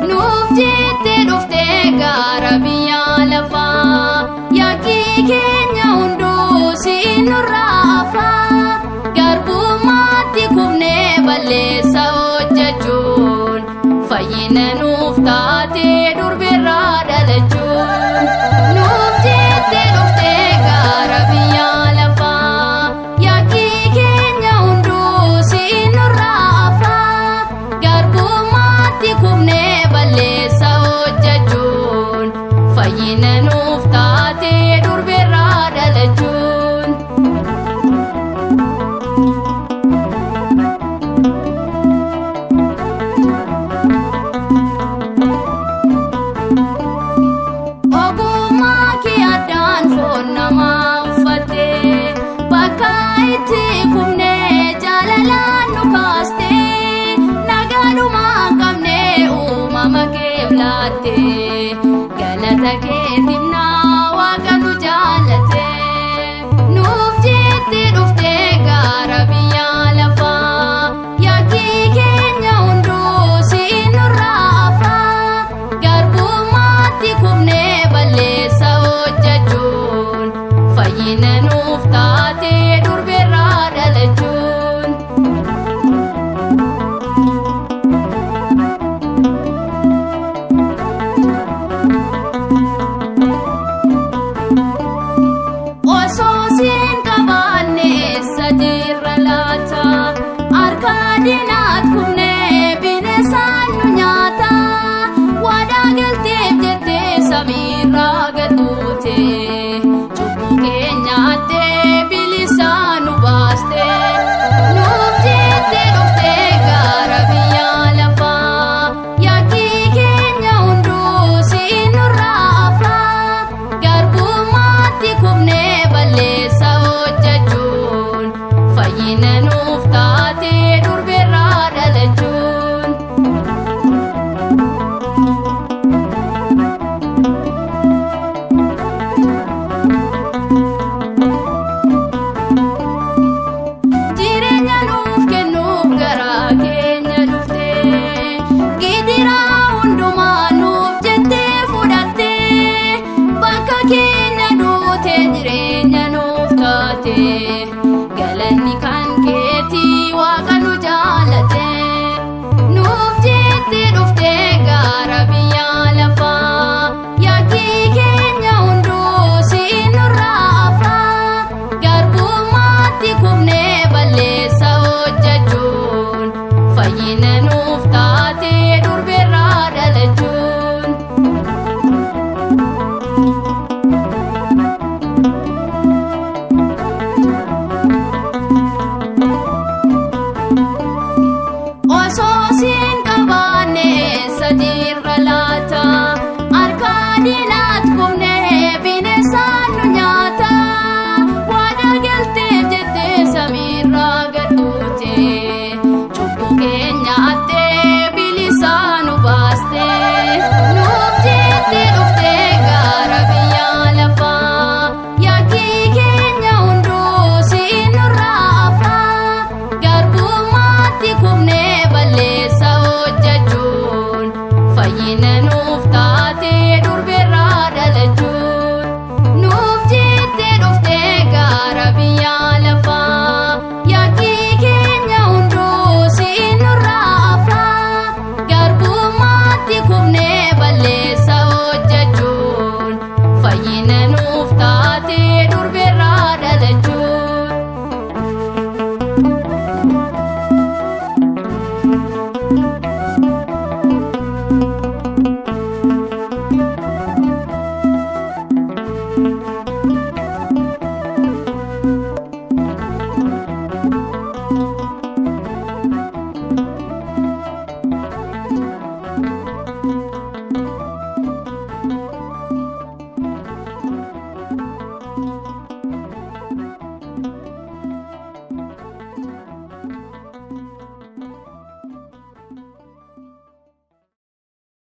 Nuuf jettee dhuftee gara biyya lafaa, yaaqii keenya hunduu siin nurraa hafaa. Garbummaatti kufnee balleessa hojjechuun, fayyina nuuf taatee durbirraa dhalachuun. Nuuf jettee dhuftee gara biyya lafaa, yaaqii keenya hunduu siin nurraa hafaa. Garbummaatti kufnee balleessa hojjechuun, fayyina nuuf taatee durbirraa dhalachuun. Ogummaa kee addaan foon namaa uffattee, bakka itti kufnee jaalalaan nu kaastee, nagaadhumaa qabnee uumama keef laattee, galata keetimnaa waaqa nu jaalatte. Nuuf jettee dhuftee gara biyya lafaa, yaaqii keenya hunduu siin nurraa hafaa. Garbummaatti kufnee balleessa hojjechuun, fayyina nu